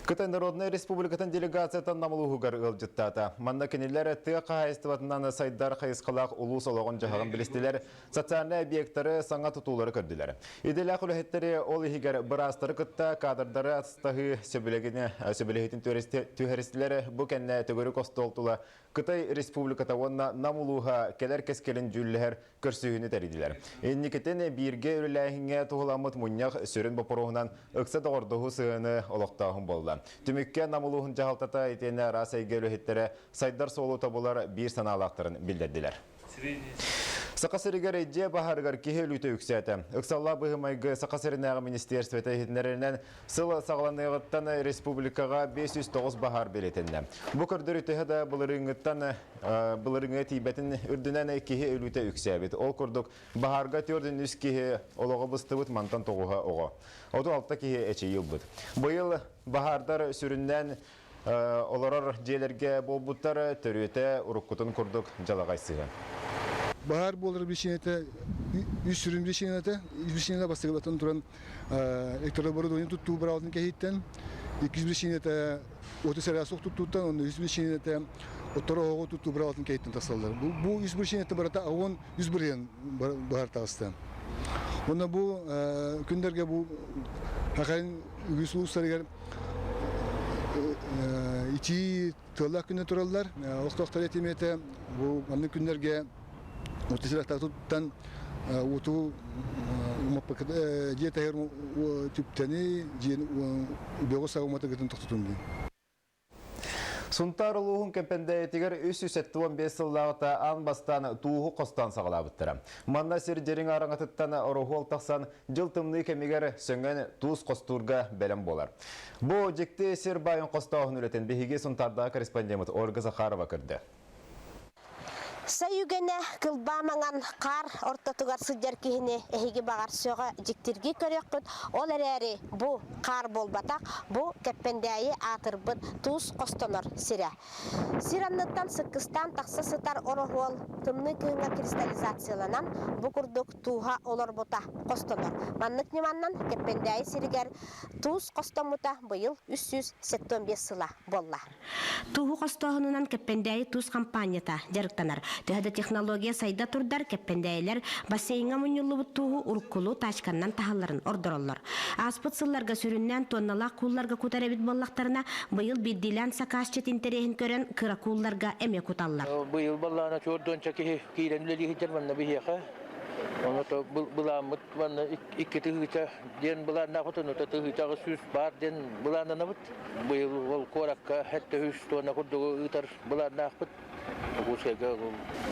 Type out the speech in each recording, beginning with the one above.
Кытай Народнай Республикатын делегациятын Нам улууһугар ыалдьыттаата. Манна кинилэр тыа хаһаайыстыбатынан сайдар хайысхалаах улуус олоҕун-дьаһаҕын билистилэр, социальнай объектары, саҥа тутуулары көрдүлэр. Идэлээх үлэһиттэри, ол иһигэр быраастары кытта кадрдары атастаһыы сөбүлэһиитин түһэристилэр. Бу кэннэ төгүрүк остуол тула Кытай Республиката уонна Нам улууһа кэлэр кэскилин дьүүллэһэр көрсүһүүнү тэрийдилэр. Инникитин бииргэ үлэлээһиҥҥэ туһуламмыт мунньах сүрүн боппуруоһунан ыкса доҕордоһуу сыһыаны олохтооһун буолла. Түмүккэ Нам улууһун дьаһалтата итиэннэ араас эйгэ үлэһиттэрэ сайдар суолу тобулар биир санаалаахтарын биллэрдилэр. Саха сиригэр дьиэ баһаарыгар киһи өлүүтэ үксээтэ. Ыксаллаах быһыы-майгы Саха сиринээҕи министиэрствэтэ иһитиннэрэринэн, Сыл саҕаланыаҕыттан республикаҕа 509 баһаар бэлиэтэннэ. Бу көрдөрүү төһө да былырыыҥҥыттан былырыыҥҥа тиийбэтин үрдүнэн киһи өлүүтэ үксээбит. Ол курдук, баһаарга 403 киһи олоҕо быстыбыт, мантан тоҕуһа оҕо. 36 киһи эчэйии ылбыт. Быйыл баһаардар сүрүннээн олорор дьиэлэргэ буолбуттар, төрүөтэ уруккутун курдук дьалаҕай сыһыан. Баһаар буолар биричиинэтэ үс сүрүн биричиинэтэ, үс биричиинэтэ бастакылартан туран электрооборудование туттуу быраабатын кэһииттэн, иккис биричиинэтэ уоту сэрээ суох туттууттан, уонна үс биричиинэтэ оттору оһоҕу туттуу быраабатын кэһииттэн тахсаллар. Бу үс биричиинэтэ барыта 83% быһар таҕыста. Уонна бу күннэргэ бу Хахайын үгүс улуустарыгар итии тыаллаах күннэр тураллар. Олохтоохтор этимиэтэ бу маннык күннэргэ уоту силэхтээх туттан уоту дьиэ таһыгар түптэни дьиэн бөҕү саҕа уматыгытын тохтотун диэн. Сунтаар улууһун Кэмпэндээйитигэр 375 сыллааҕыта аан бастаан тууһу хостоон саҕалаабыттара. Манна сир дьириҥ араҥатыттан ороһуол тахсан, дьыл тымныы кэмигэр сөҥөн туус хостуурга бэлэм буолар. Бу дьикти сир баайын хостооһун үлэтин биһиги Сунтаардааҕы корреспондеммыт Ольга Захарова көрдө. Сай үгэнэ кылбаа маҥан хаар ортотугар сылдьар киһини эһиги баҕар сөҕө дьиктиргии көрүөххүт, ол эрээри бу хаар буолбатах, бу Кэппэндээйи аатырбыт туус хостонор сирэ. Сир анныттан сыккыстаан тахса сытар ороһуол тымныы кыһыҥҥа кристаллизацияланан бу курдук тууһа олорбута хостонор. Маннык ньыманнан Кэппэндээйи сиригэр туус хостоммута быйыл 375 сыла буолла. Тууһу хостооһунунан Кэппэндээйи туус хампаанньата дьарыктанар. Төһө да технология сайда турдар, кэппэндээйилэр бассейҥа мунньуллубут тууһу уруккулуу тачканнан таһалларын ордороллор. Ааспыт сылларга сүрүннээн туонналаах куулларга кутар эбит буоллахтарына, быйыл биирдиилээн сакаасчыт интэриэһин көрөн кыра куулларга эмиэ куталлар. Быйыл баллаана чуордуонча киһи киирэн үлэлии сылдьар манна биһиэхэ. Ону былааммыт манна икки тыһыынча диэн былааннаахпыт, ону тыһыынчаҕа сүүс баар диэн былааннанабыт. Быйыл ол куоракка 73 туонна курдугу ыытар былааннаахпыт. Дьокуускайга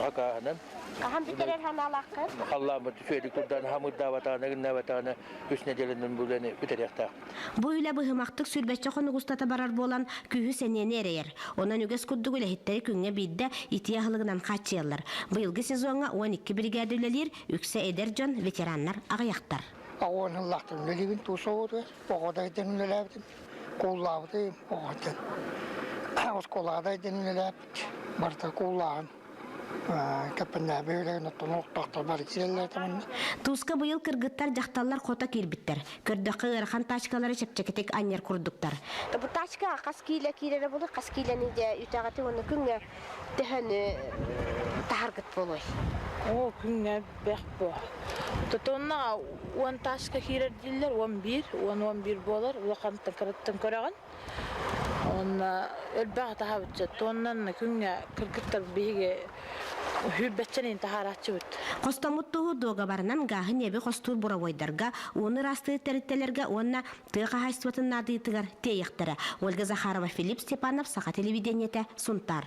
акааһынан. Хаһан бүтэрэр санаалааххын? Халлааммыт үчүгэйдик турдаҕына, хамыырдаабатаҕына, гыннаабатаҕына үс нэдиэлэнэн бу үлэни бүтэриэхтээхпит. Бу үлэ быһымахтык сүүрбэччэ хонук устата барар буолан, күүһү сэниэни эрэйэр. Онон үгэс курдук үлэһиттэри күҥҥэ биирдэ итии аһылыгынан хааччыйаллар. Быйылгы сезоҥҥа 12 биригээдэ үлэлиир, үксэ эдэр дьон, ветераннар аҕыйахтар. Оҕо ыллахтым үлэлиибин туус оҕотугар оҕо да дэн үлэлээбитим кууллаабытым оҕо дэн оскуолаҕа да дэн үлэлээбит барыта кууллааҕын кэппэннээби үлэһин оттон олохтоохтор бары киирэллэр этэ Тууска быйыл кыргыттар дьахталлар хото киирбиттэр. Көрдөххө ыарахан тачкалары чэпчэкитик анньар курдуктар. Бу тачка хас киилэ киирэрэ буолуой, хас киилэни дьэ үтэҕити уонна күҥҥэ төһөнү таһаргыт буолуой? Оо, күҥҥэ бэх буо. Тотонна уон тааска киирэр дииллэр, 11, 10-11 буолар, улахантан кыраттан көрөҕүн. Уонна элбэх таһабытча, туоннан күҥҥэ кыргыттар биһиги сүүрбэччэнин таһаарааччыбыт. Хостоммут туһу дуогабарынан гааһы ньиэби хостуур буровойдарга, ууну ыраастыыр тэрилтэлэргэ уонна тыа хаһаайыстыбатын наадыйытыгар тиэйиэхтэрэ. Ольга Захарова, Филипп Степанов, Саха телевидениетэ, Сунтаар.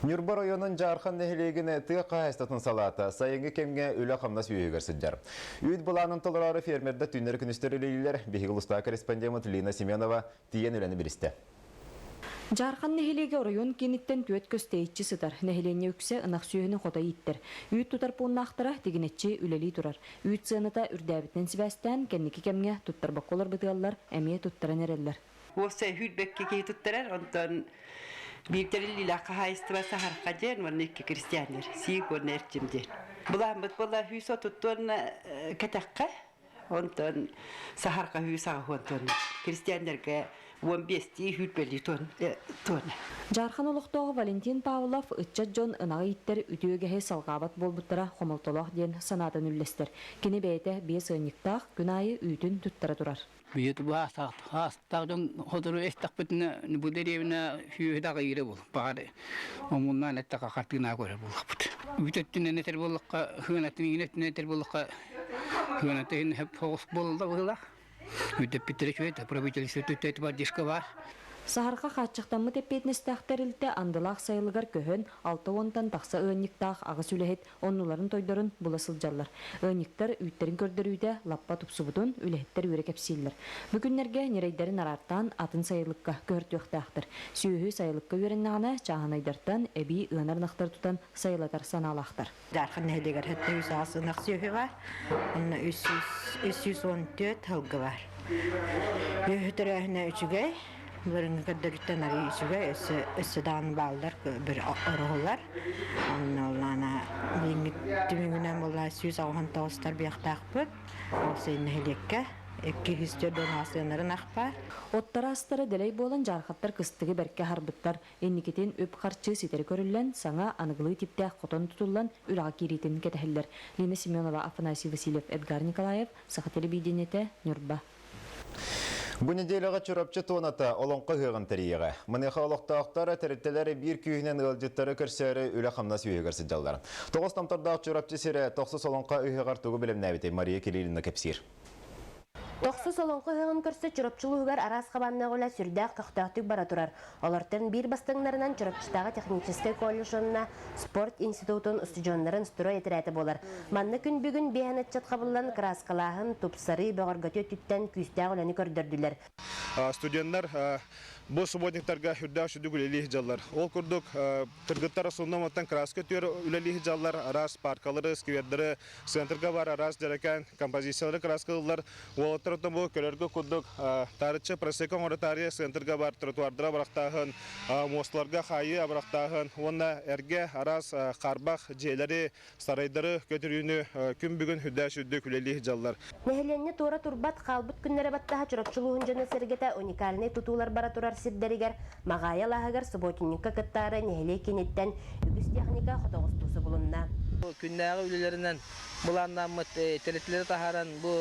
Ньурба районун Дьаархан нэһилиэгин тыа хаһаайыстыбатын салаата сайыҥҥы кэмҥэ үлэ-хамнас үөһүгэр сылдьар. Үүт былаанын толороору фермердэр түүннэри-күнүстэри үлэлииллэр. Биһиги улуустааҕы корреспондеммыт Лина Семенова тиийэн үлэни билистэ. Дьаархан нэһилиэгэ оройуон кииниттэн түөрт көс тэйиччи сытар. Нэһилиэнньэ үксэ ынах сүөһүнү хото ииттэр. Үүт тутар пууннаахтара тигинэччи үлэлии турар. Үүт сыаната үрдээбитинэн сибээстээн, кэнники кэмҥэ туттарбакка олорбут ыаллар эмиэ туттаран эрэллэр. Уопсай сүүрбэккэ киһи туттарар, онтон биир тэриллиилээх хаһаайыстыба Саһарха диэн уонна икки крестьяннар, Сиик уонна Эрчим диэн. Былааммыт буолла 130 тонна кэтэххэ. Онтон саһарха 180 тонна. Крестьяннарга 15-тии сүүрбэлии тонна. Дьаархан олохтооҕо Валентин Павлов ыччат дьон ынаҕы ииттэр үтүө үгэһи салҕаабат буолбуттара хомолтолоох диэн санаатын үллэстэр. Кини бэйэтэ биэс ыанньыктаах, күн аайы үүтүн туттара турар. Саастаах дьон сотору эстэхпитинэ бу дэриэбинэ сүөһү да аҕыйыыра буолуо. Баҕар омуннаан эттэххэ хартыынаа көрөр буоллахпыт. Үүт өттүнэн этэр буоллахха, сыанатын иҥин өттүнэн этэр буоллахха, сыаната иһин сөп соҕус буолла быһыылаах. Үрдэппиттэрэ үчүгэй да, правительство өттүттэн поддержка баар. Саһарҕа хааччахтаммыт эппиэтинэстээх тэрилтэ андылаах сайылыгар көһөн, алта уонтан тахса ыанньыктаах аҕыс үлэһит оннуларын-тойдорун була сылдьаллар. Ыанньыктар үүттэрин көрдөрүүтэ лаппа тупсубутун үлэһиттэр үөрэ кэпсииллэр. Бу күннэргэ ньирэйдэрин араартаан атын сайылыкка көһөртүөхтээхтэр. Сүөһү сайылыкка үөрэннэҕинэ, чааһынайдартан эбии ыанар ынахтары тутан сайылатар санаалаахтар. Дьаархан нэһилиэгэр 708 ынах сүөһү баар, онно 314 сылгы баар. Сүөһү төрөөһүнэ үчүгэй, былырыҥҥы көрдөрүүттэн арыый үчүгэй, өссө өссө даҕаны бааллар бір ороһулар. Онно олаана билиҥҥи түмүгүнэн буолла 189 тарбыйахтаахпыт. Ол сайын нэһилиэккэ 204 сыанарын ахпар. Оттара-астара дэлэй буолан дьаархаттар кыстыгы бэркэ аһарбыттар. Инникитин үп-харчы ситэри көрүллэн, саҥа аныгылыы типтээх хотон тутуллан үлэҕэ киириитин кэтэһэллэр. Лина Семенова, Афанасий Васильев, Эдгар Николаев, Саха телевидениетэ, Ньурба. Бу неделяҕа Чурапчы туоната Олоҥхо ыһыаҕын тэрийиэҕэ. Маныаха олохтоохтор тэрилтэлэр биир күүһүнэн ыалдьыттары көрсөөрү үлэ-хамнас үөһүгэр сылдьаллар. Тоҕус томтордоох Чурапчы сирэ тохсус Олоҥхо ыһыаҕар тугу бэлэмнээбитий Мария Кириллина кэпсиир. Тохсус Олоҥхо ыһыаҕын көрсө Чурапчы улууһугар араас хабааннаах үлэ сүрдээх көхтөөхтүк бара турар. Олортон биир бастыҥнарынан Чурапчытааҕы техническэй колледж уонна спорт институтун устудьуоннарын строй этэрээтэ буолар. Манна күн бүгүн биэһэн ыччат хабыллан кырааскалааһын, тупсарыы, бөҕөргөтүү өттүттэн күүстээх үлэни көрдөрдүлэр. Студеннар бу субботниктарга үрдээх сүдүк үлэлии сылдьаллар. Ол курдук кыргыттар основном оттон краска түөр үлэлии сылдьаллар, араас паркалары, сквердары, Центрга бар араас дьэрэкээн композициялары кырааскалыыллар. Уолаттар оттон бу көрөргө курдук таарыччы просека оҥоро таарыйа центрга бар тротуардара абырахтааһын, муосталарга хаайыы абырахтааһын уонна эргэ араас хаарбах дьиэлэри, сарайдары көтүрүүнү күн бүгүн үрдээх сүрдүк үлэлии сылдьаллар. Нэһилиэнньэ туора турбат хаалбыт күннэрэ баттаһа Чурапчы улууһун дьоно-сэргэтэ уникальнай тутуулар бара турар сирдэригэр Маҕаайа алааһыгар субботникка кыттаары нэһилиэк кииниттэн үгүс техника хотоҕостуу субулунна. Күннээҕи үлэлэринэн былааннааммыт тэрилтэлэри таһааран бу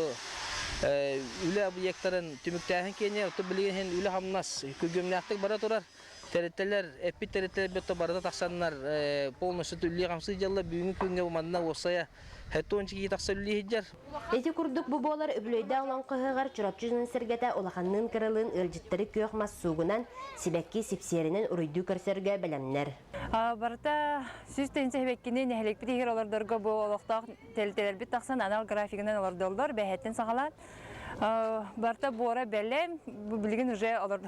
үлэ объектарын түмүктээһин киэнэ, оттон билигин иһин үлэ-хамнас күргүөмнээхтик бара турар. Тэрилтэлэр, эппит тэрилтэлэрбит барыта тахсаннар полностью үлэлии-хамсыы дьалла. Бүгүҥҥү күҥҥэ бу манна уопсайа 70 киһи тахса үлэлии сылдьар. Ити курдук бу буолар үбүлүөйдээх Олоҥхо ыһыаҕар Чурапчы дьонун-сэргэтэ улаханныын-кыралыын ыалдьыттары күөх мас суугунан, сибэкки сипсиэринэн уруйдуу көрсөргө бэлэмнэр. Барыта 100 тыһыынча сибэккини нэһилиэкпит иһигэр олордорго бу олохтоох тэрилтэлэрбит тахсан анал графигынан олордоллор, бэһэттэн саҕалаан. Барыта буора бэлэм, билигин уже олордо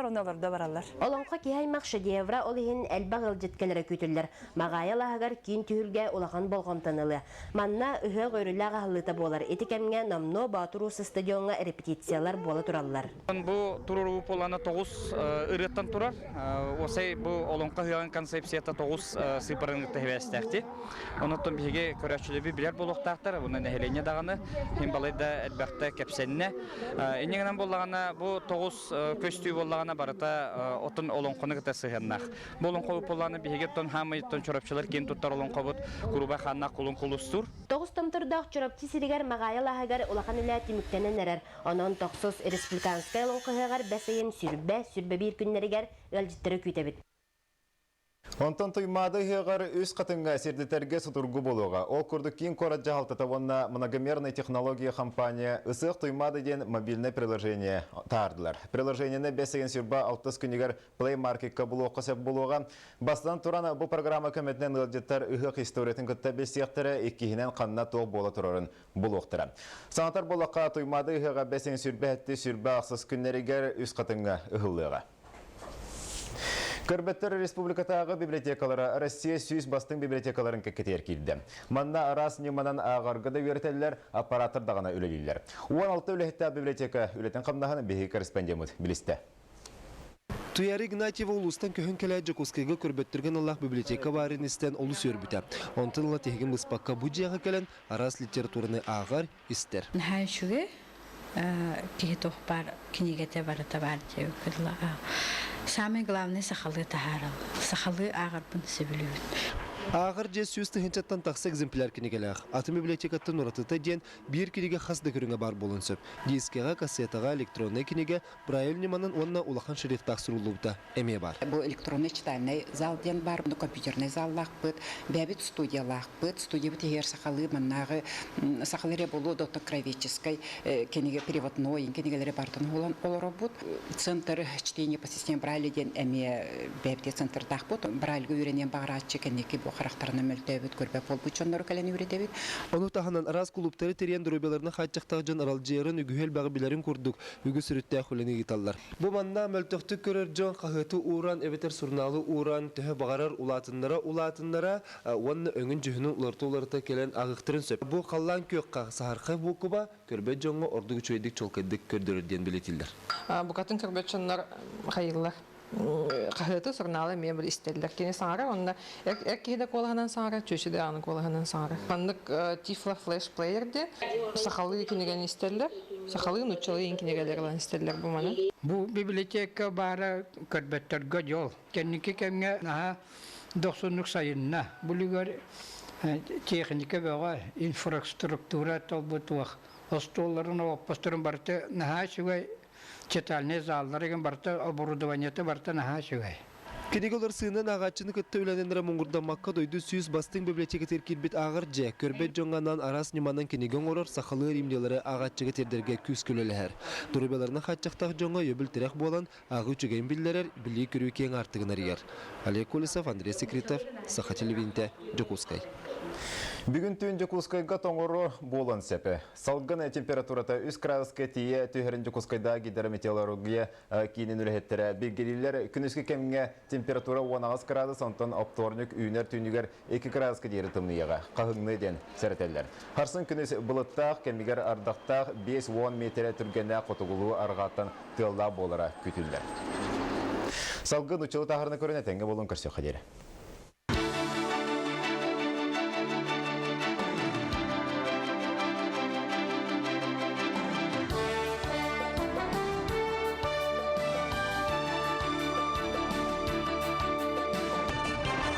онно олордо бараллар. Олоҥхо киһи аймах шедевра, ол иһин элбэх ыалдьыт кэлэрэ күүтүллэр. Маҕаайа алааһыгар киин түһүлгэ улахан болҕомтону ылыа. Манна ыһыах үөрүүлээх аһыллыыта буолар. Ити кэмҥэ номнуо Боотур Уус стадиоҥҥа репетициялар буола тураллар. Бу туруоруу буолана тоҕус ырыаттан турар. Осай бу олоҥхо ыһыаҕын концепцията тоҕус сыыппараны кытта сибээстээхти. Онуттан биһиги көрөөччүлэрбит билэр буолуохтаахтар, уонна нэһилиэнньэ даҕаны иһин балайда элбэхтэ кэпсэннэ. Инньэ гынан буоллаҕына бу тоҕус көстүү буоллаҕына барыта оттон олоҥхону кытта сыһыаннаах. Бу олоҥхобут буоллаҕына биһиги оттон хаамай оттон чурапчылар киэн туттар олоҥхобут Куруба хааннаах кулун кулустуур. Тоҕус томтордоох Чурапчы сиригэр Маҕаайа алааһыгар улахан үлэ түмүктэнэн эрэр. Онон тохсус республиканскай олоҥхо ыһыаҕар бэс ыйын сүүрбэ, 21 күннэригэр ыалдьыттары күүтэбит. Онтон Туймаада ыһыаҕар үс хатыҥҥа сирдэтэргэ судургу буолуоҕа. Ол курдук киин куорат дьаһалтата уонна многомерная технология компания Ысыах Туймаада диэн мобильнай приложение таһаардылар. Приложениены бэс ыйын сүүрбэ алтыс күнүгэр Play Market-ка булуохха сөп буолуоҕа. Бастатан туран, бу программа көмөтүнэн ыалдьыттар ыһыах историятын кытта билсиэхтэрэ, иккиһинэн ханна туох буола турарын булуохтара. Санатар буоллахха, Туймаада ыһыаҕа бэс ыйын сүүрбэ сэттэ сүүрбэ ахсыс күннэригэр үс хатыҥҥа ыһыллыаҕа. Көрбөттөр республикатааҕы библиотекалара Россия 100 бастыҥ библиотекаларын кэккэтигэр киирдэ. Манна араас ньыманан ааҕарга да үөрэтэллэр, аппараттар даҕаны үлэлииллэр. 16 үлэһиттээх библиотека үлэтин хамнаһын биһиги корреспондеммыт билистэ. Туяра Игнатьева улуустан көһөн кэлээт Дьокуускайга көрбөттөргө аналлаах библиотека баарын истэн олус үөрбүтэ. Онтон ыла тиһигин быспакка бу дьиэҕэ кэлэн араас литератураны ааҕар, истэр. Наһаа үчүгэй киһи туох баар кинигэтэ барыта баар диэбиппит. Самый главный сахалыы таһаарал. Сахалыы ааҕарбын сөбүлүүбүн. Ааҕар дьиэ 100 тыһыынчаттан тахса экземпляр кинигэлээх. Атын библиотекаттан уратыта диэн биир кинигэ хас да көрүҥэ баар буолуон сөп. Дискэҕэ, кассетаҕа электроннай кинигэ Брайль ньыманан уонна улахан шрифтаах суруллубута эмиэ баар. Бу электронный читальный зал диэн баар, компьютерный заллаахпыт, бэйэбит студиялаахпыт. Студиябыт иһигэр сахалыы маннааҕы сахалыы эрэ буолуо доктор краеведческой кинигэ переводной кинигэлэри барытын уһулан олоробут. Центр чтения по системе Брайля диэн эмиэ бэйэбитигэр центрдаахпыт. Брайльга үөрэниэн баҕарааччы кэнники бу харахтарынан мөлтөөбүт, көрбөт буолбут дьоннору кэлэн үөрэтэбит. Ону таһынан араас кулууптары тэрийэн доруобуйаларынан хааччахтаах дьон аралдьыйарын үгүһү элбэҕи билэрин курдук үгүс өрүттээх үлэни ыыталлар. Бу манна мөлтөхтүк көрөр дьон хаһыаты ууран эбэтэр сурунаалы ууран төһө баҕарар улаатыннара-улаатыннара уонна өҥүн-дьүһүнүн уларыта-уларыта кэлэн ааҕыахтарын сөп. Бу халлаан күөххэ саһархай буукуба көрбөт дьоҥҥо ордук үчүгэйдик чуолкайдык көрдөрөр диэн бэлиэтииллэр. Букатын көрбөт дьоннор хайыыллар. Хаһыаты, сурунаалы эмиэ били истэллэр. Кини саҥарар уонна эр киһи да куолаһынан саҥарар, чүөчэ даҕаны куолаһынан саҥарар. Маннык Тифло флеш плеер диэн сахалыы кинигэни истэллэр. Сахалыы, нууччалыы кинигэлэр ылан истэллэр бу маны. Бу библиотека баара көрбөттөргө дьол. Кэнники кэмҥэ наһаа дохсуннук сайынна. Бу үлүгэр техника бөҕө, инфраструктура толбутуох, остуолларын, олоппосторун барыта наһаа үчүгэй читальный заллар игин барыта оборудованиета барыта наһаа үчүгэй. Кинигэ уларсыынан ааҕааччыны кытта үлэнэн эрэ муҥурдаммакка дойду 100 бастыҥ библиотекатыгар киирбит ааҕар дьиэ, көрбөт дьоҥҥо анаан араас ньыманан кинигэ оҥорор сахалыы римнялары ааҕааччыга тиэрдэргэ күүскэ үлэлэһэр. Доруобуйаларынан хааччахтаах дьоҥҥо өйөбүл-тирэх буолан, ааҕыы үчүгэйин биллэрэр, билии-көрүү киэҥ аартыгын арыйар. Олег Колесов, Андрей Секретов, Саха телевидениетэ, Дьокуускай. Бүгүн түүн Дьокуускайга тоҥору буолуон сөп. Салгын температурата 3 градуска тиийэ түһэрин Дьокуускайдааҕы гидрометеорология киинин үлэһиттэрэ билгэлииллэр. Күнүскү кэмҥэ температура 18 градус, онтон оптуорньук үүнэр түүнүгэр 2 градуска диэри тымныйыаҕа, хаһыҥныы диэн сэрэтэллэр. Харсын күнүс былыттаах, кэмигэр ардахтаах 50 миэтэрэ түргэннээх хотугулуу арҕааттан тыаллаах буолара күүтүллэр. Салгын учуутал таһаарына көрөн этэҥҥэ буолун көрсүөххэ диэри.